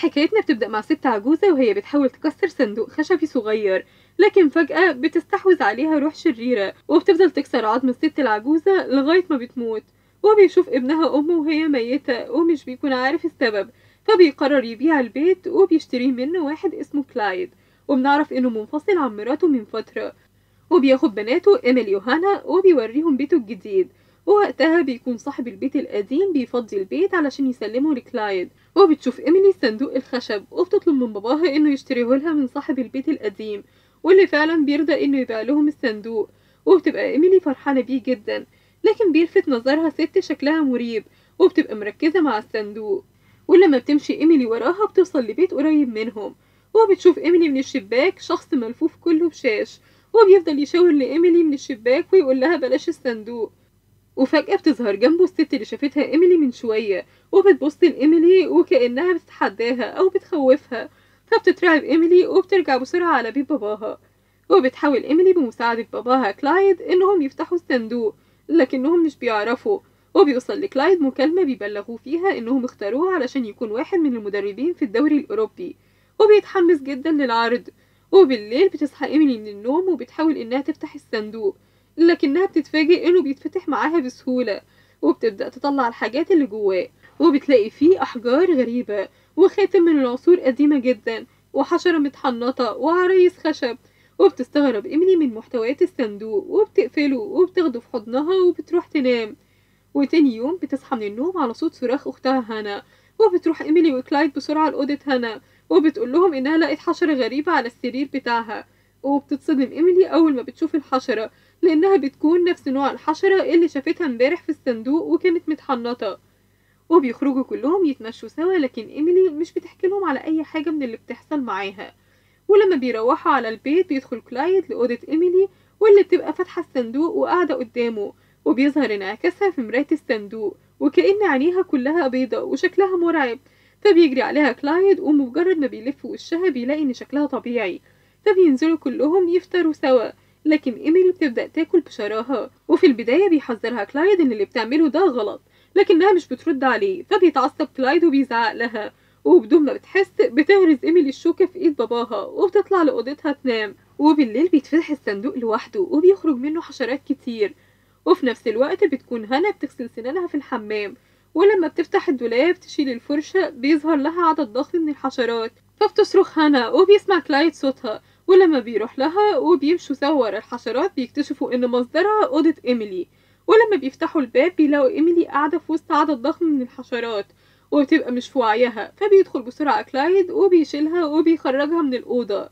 حكايتنا بتبدأ مع ست عجوزة وهي بتحاول تكسر صندوق خشبي صغير، لكن فجأة بتستحوذ عليها روح شريرة وبتفضل تكسر عظم الست العجوزة لغاية ما بتموت. وبيشوف ابنها أمه وهي ميتة ومش بيكون عارف السبب، فبيقرر يبيع البيت وبيشتريه منه واحد اسمه كلايد، وبنعرف انه منفصل عن مراته من فترة. وبياخد بناته إيميلي وهانا وبيوريهم بيته الجديد، ووقتها بيكون صاحب البيت القديم بيفضي البيت علشان يسلمه لكلايد. وبتشوف إيميلي صندوق الخشب وبتطلب من باباها انه يشتريه لها من صاحب البيت القديم، واللي فعلا بيرضى انه يبيع لهم الصندوق. وبتبقى إيميلي فرحانة بيه جدا، لكن بيلفت نظرها ست شكلها مريب وبتبقى مركزة مع الصندوق. ولما بتمشي إيميلي وراها بتوصل لبيت قريب منهم، وبتشوف إيميلي من الشباك شخص ملفوف كله بشاش، وبيفضل يشاور لإيميلي من الشباك ويقول لها بلاش الصندوق. وفجأة بتظهر جنبه الست اللي شافتها إيميلي من شوية، وبتبص لإيميلي وكأنها بتتحداها أو بتخوفها، فبتترعب إيميلي وبترجع بسرعة على بيت باباها. وبتحاول إيميلي بمساعدة باباها كلايد إنهم يفتحوا الصندوق، لكنهم مش بيعرفوا. وبيوصل لكلايد مكالمة بيبلغوه فيها إنهم اختاروه علشان يكون واحد من المدربين في الدوري الأوروبي، وبيتحمس جدا للعرض. وبالليل بتصحى إيميلي من النوم وبتحاول إنها تفتح الصندوق، لكنها بتتفاجئ إنه بيتفتح معاها بسهولة، وبتبدأ تطلع الحاجات اللي جواه، وبتلاقي فيه أحجار غريبة وخاتم من العصور قديمة جدا وحشرة متحنطة وعرايس خشب. وبتستغرب إيميلي من محتويات الصندوق وبتقفله وبتاخده في حضنها وبتروح تنام. وتاني يوم بتصحى من النوم على صوت صراخ أختها هانا، وبتروح إيميلي وكلايد بسرعة لأوضة هانا وبتقول لهم إنها لقت حشرة غريبة على السرير بتاعها. وبتتصدم إيميلي أول ما بتشوف الحشرة، لأنها بتكون نفس نوع الحشرة اللي شافتها امبارح في الصندوق وكانت متحنطة. وبيخرجوا كلهم يتمشوا سوا، لكن إيميلي مش بتحكي لهم على أي حاجة من اللي بتحصل معاها. ولما بيروحوا على البيت بيدخل كلايد لأوضة إيميلي واللي بتبقى فاتحة الصندوق وقاعدة قدامه، وبيظهر انعكاسها في مراية الصندوق وكأن عينيها كلها بيضة وشكلها مرعب. فبيجري عليها كلايد، ومجرد ما بيلف وشها بيلاقي ان شكلها طبيعي، فبينزلوا كلهم يفطروا سوا، لكن إيميلي بتبدأ تاكل بشراهة. وفي البداية بيحذرها كلايد ان اللي بتعمله ده غلط، لكنها مش بترد عليه، فبيتعصب كلايد وبيزعق لها، وبدون ما بتحس بتغرز إيميلي الشوكة في ايد باباها وبتطلع لأوضتها تنام. وبالليل بيتفتح الصندوق لوحده وبيخرج منه حشرات كتير. وفي نفس الوقت بتكون هانا بتغسل سنانها في الحمام، ولما بتفتح الدولاب تشيل الفرشة بيظهر لها عدد ضخم من الحشرات، فبتصرخ هانا وبيسمع كلايد صوتها. ولما بيروح لها وبيمشوا سوا ورا الحشرات بيكتشفوا ان مصدرها أوضة إيميلي، ولما بيفتحوا الباب بيلاقوا إيميلي قاعدة في وسط عدد ضخم من الحشرات وبتبقى مش في وعيها، فبيدخل بسرعة كلايد وبيشيلها وبيخرجها من الأوضة،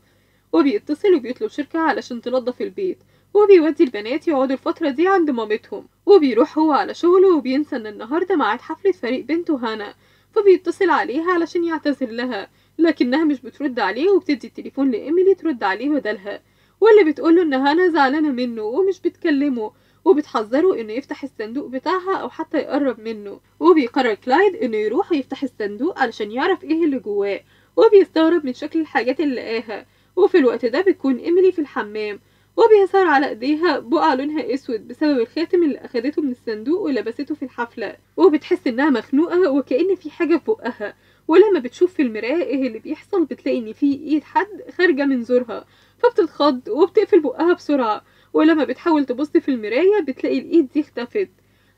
وبيتصل وبيطلب شركة علشان تنظف البيت، وبيودي البنات يقعدوا الفترة دي عند مامتهم. وبيروح هو على شغله وبينسى ان النهاردة ميعاد حفلة فريق بنته هانا، فبيتصل عليها علشان يعتذر لها، لكنها مش بترد عليه وبتدي التليفون لإيميلي ترد عليه بدلها، واللي بتقوله ان هانا زعلانة منه ومش بتكلمه، وبتحذره انه يفتح الصندوق بتاعها او حتى يقرب منه. وبيقرر كلايد انه يروح ويفتح الصندوق علشان يعرف ايه اللي جواه، وبيستغرب من شكل الحاجات اللي لقاها. وفي الوقت ده بتكون إيميلي في الحمام، وبيظهر على ايديها بقع لونها اسود بسبب الخاتم اللي اخدته من الصندوق ولبسته في الحفلة، وبتحس انها مخنوقة وكأن في حاجة في بقها. ولما بتشوف في المراية ايه اللي بيحصل بتلاقي ان في ايد حد خارجة من زورها، فبتتخض وبتقفل بقها بسرعة. ولما بتحاول تبص في المراية بتلاقي الايد دي اختفت.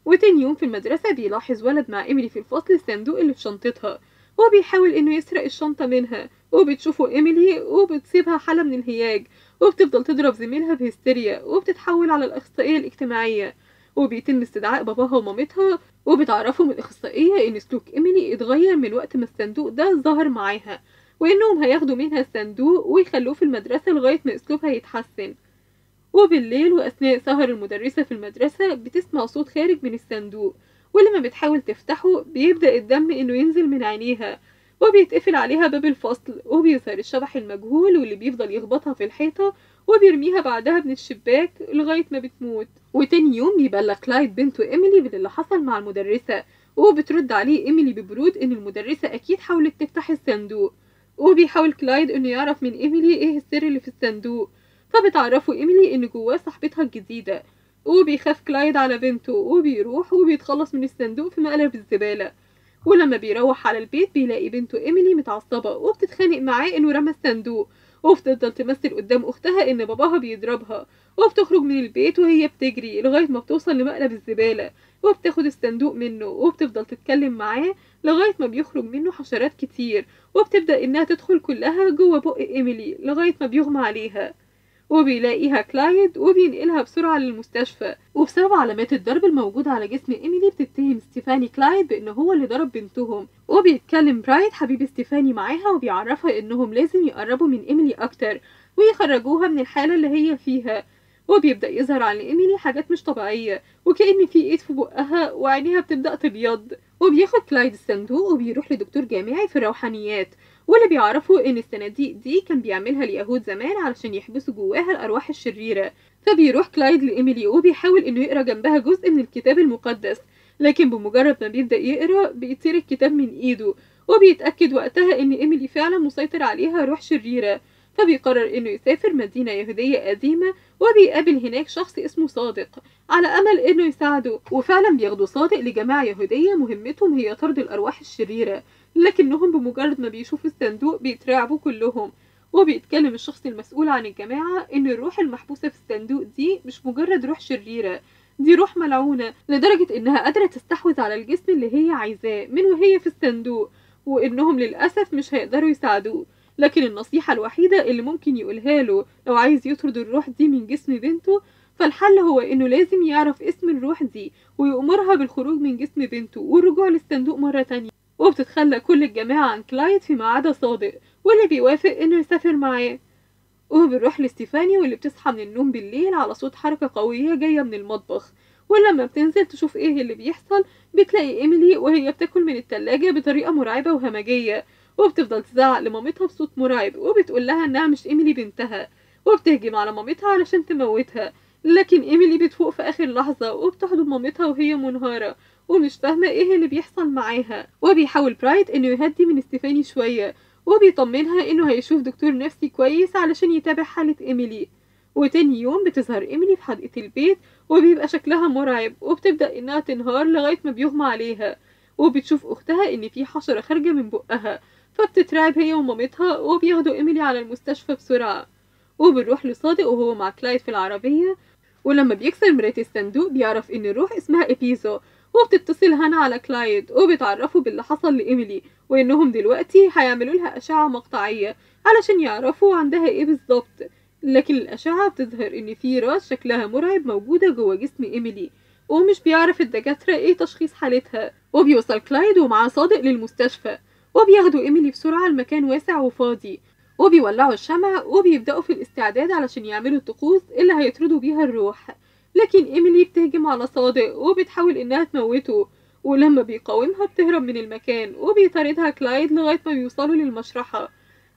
وتاني يوم في المدرسة بيلاحظ ولد مع إيميلي في الفصل الصندوق اللي في شنطتها، وبيحاول انه يسرق الشنطة منها، وبتشوفه إيميلي وبتصيبها حالة من الهياج، وبتفضل تضرب زميلها بهستيريا، وبتتحول على الأخصائية الاجتماعية. وبيتم استدعاء باباها ومامتها، وبتعرفهم الأخصائية إن سلوك إيميلي اتغير من وقت ما الصندوق ده ظهر معاها، وإنهم هياخدوا منها الصندوق ويخلوه في المدرسة لغاية ما أسلوبها يتحسن. وبالليل وأثناء سهر المدرسة في المدرسة بتسمع صوت خارج من الصندوق، ولما بتحاول تفتحه بيبدأ الدم إنه ينزل من عينيها، وبيتقفل عليها باب الفصل، وبيظهر الشبح المجهول واللي بيفضل يخبطها في الحيطة وبيرميها بعدها من الشباك لغاية ما بتموت. وتاني يوم بيبلغ كلايد بنته إيميلي باللي حصل مع المدرسة، وبترد عليه إيميلي ببرود إن المدرسة أكيد حاولت تفتح الصندوق. وبيحاول كلايد إنه يعرف من إيميلي إيه السر اللي في الصندوق، فبتعرفه إيميلي إن جواه صاحبتها الجديدة. وبيخاف كلايد على بنته وبيروح وبيتخلص من الصندوق في مقلب الزبالة. ولما بيروح على البيت بيلاقي بنته إيميلي متعصبة وبتتخانق معاه إنه رمى الصندوق، وبتفضل تمثل قدام أختها إن باباها بيضربها، وبتخرج من البيت وهي بتجري لغاية ما بتوصل لمقلب الزبالة، وبتاخد الصندوق منه وبتفضل تتكلم معاه لغاية ما بيخرج منه حشرات كتير، وبتبدأ إنها تدخل كلها جوه بق إيميلي لغاية ما بيغمى عليها. وبيلاقيها كلايد وبينقلها بسرعة للمستشفى، وبسبب علامات الضرب الموجودة على جسم إيميلي بتتهم ستيفاني كلايد بأنه هو اللي ضرب بنتهم. وبيتكلم برايد حبيب ستيفاني معاها وبيعرفها إنهم لازم يقربوا من إيميلي أكتر ويخرجوها من الحالة اللي هي فيها. وبيبدأ يظهر على إيميلي حاجات مش طبيعية، وكأن في إيد في بقها وعينيها بتبدأ تبيض. وبياخد كلايد الصندوق وبيروح لدكتور جامعي في الروحانيات، واللي بيعرفوا إن الصناديق دي كان بيعملها اليهود زمان علشان يحبسوا جواها الأرواح الشريرة. فبيروح كلايد لإيميلي وبيحاول إنه يقرأ جنبها جزء من الكتاب المقدس، لكن بمجرد ما بيبدأ يقرأ بيطير الكتاب من إيده، وبيتأكد وقتها إن إيميلي فعلا مسيطر عليها روح شريرة. فبيقرر إنه يسافر مدينة يهودية قديمة، وبيقابل هناك شخص اسمه صادق على أمل إنه يساعده. وفعلا بياخدوا صادق لجماعة يهودية مهمتهم هي طرد الأرواح الشريرة، لكنهم بمجرد ما بيشوفوا الصندوق بيترعبوا كلهم. وبيتكلم الشخص المسؤول عن الجماعة إن الروح المحبوسة في الصندوق دي مش مجرد روح شريرة، دي روح ملعونة لدرجة إنها قادرة تستحوذ على الجسم اللي هي عايزاه من وهي في الصندوق، وإنهم للأسف مش هيقدروا يساعدوه. لكن النصيحة الوحيدة اللي ممكن يقولها له لو عايز يطرد الروح دي من جسم بنته، فالحل هو إنه لازم يعرف اسم الروح دي ويأمرها بالخروج من جسم بنته والرجوع للصندوق مرة تانية. وبتتخلى كل الجماعة عن كلايد فيما عدا صادق، واللي بيوافق إنه يسافر معاه. وبنروح لستيفاني واللي بتصحى من النوم بالليل على صوت حركة قوية جاية من المطبخ، ولما بتنزل تشوف إيه اللي بيحصل بتلاقي إيميلي وهي بتاكل من التلاجة بطريقة مرعبة وهمجية، وبتفضل تزعق لمامتها بصوت مرعب وبتقول لها إنها مش إيميلي بنتها، وبتهجم على مامتها علشان تموتها. لكن إيميلي بتفوق في آخر لحظة وبتحضن مامتها وهي منهارة ومش فاهمة إيه اللي بيحصل معاها. وبيحاول برايد إنه يهدي من ستيفاني شوية، وبيطمنها إنه هيشوف دكتور نفسي كويس علشان يتابع حالة إيميلي. وتاني يوم بتظهر إيميلي في حديقة البيت وبيبقى شكلها مرعب، وبتبدأ إنها تنهار لغاية ما بيغمى عليها. وبتشوف أختها إن في حشرة خارجة من بقها، فبتترعب هي ومامتها وبياخدوا إيميلي على المستشفى بسرعة. وبنروح لصادق وهو مع كلايد في العربية، ولما بيكسر مراية الصندوق بيعرف إن الروح اسمها إبيزو. وبتتصل هانا على كلايد وبيتعرفوا باللي حصل لإيميلي، وإنهم دلوقتي هيعملوا لها أشعة مقطعية علشان يعرفوا عندها إيه بالظبط. لكن الأشعة بتظهر إن في راس شكلها مرعب موجودة جوه جسم إيميلي، ومش بيعرف الدكاترة إيه تشخيص حالتها. وبيوصل كلايد ومعاه صادق للمستشفى، وبياخدوا إيميلي بسرعة لمكان واسع وفاضي، وبيولعوا الشمع وبيبدأوا في الاستعداد علشان يعملوا الطقوس اللي هيطردوا بيها الروح. لكن إيميلي بتهجم على صادق وبتحاول إنها تموته، ولما بيقاومها بتهرب من المكان وبيطاردها كلايد لغاية ما بيوصلوا للمشرحة.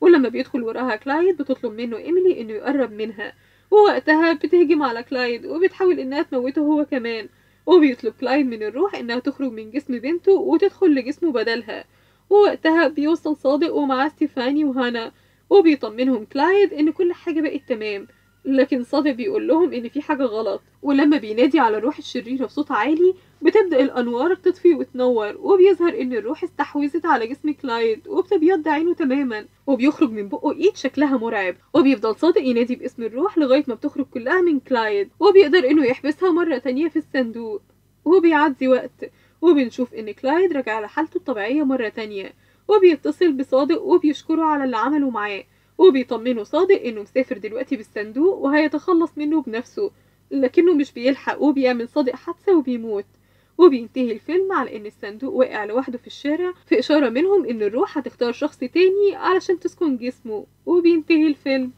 ولما بيدخل وراها كلايد بتطلب منه إيميلي إنه يقرب منها، ووقتها بتهجم على كلايد وبتحاول إنها تموته هو كمان. وبيطلب كلايد من الروح إنها تخرج من جسم بنته وتدخل لجسمه بدلها. ووقتها بيوصل صادق ومعاه ستيفاني وهانا، وبيطمنهم كلايد إن كل حاجة بقت تمام. لكن صادق بيقول لهم إن في حاجة غلط، ولما بينادي على الروح الشريرة بصوت عالي بتبدأ الأنوار تطفي وتنور، وبيظهر إن الروح استحوذت على جسم كلايد وبتبيض عينه تماما، وبيخرج من بقه إيد شكلها مرعب. وبيفضل صادق ينادي باسم الروح لغاية ما بتخرج كلها من كلايد، وبيقدر إنه يحبسها مرة تانية في الصندوق. وبيعدي وقت وبنشوف إن كلايد رجع لحالته الطبيعية مرة تانية، وبيتصل بصادق وبيشكره على اللي عمله معاه، وبيطمنه صادق إنه مسافر دلوقتي بالصندوق وهيتخلص منه بنفسه، لكنه مش بيلحق وبيعمل صادق حادثة وبيموت. وبينتهي الفيلم على إن الصندوق واقع لوحده في الشارع، في إشارة منهم إن الروح هتختار شخص تاني علشان تسكن جسمه. وبينتهي الفيلم.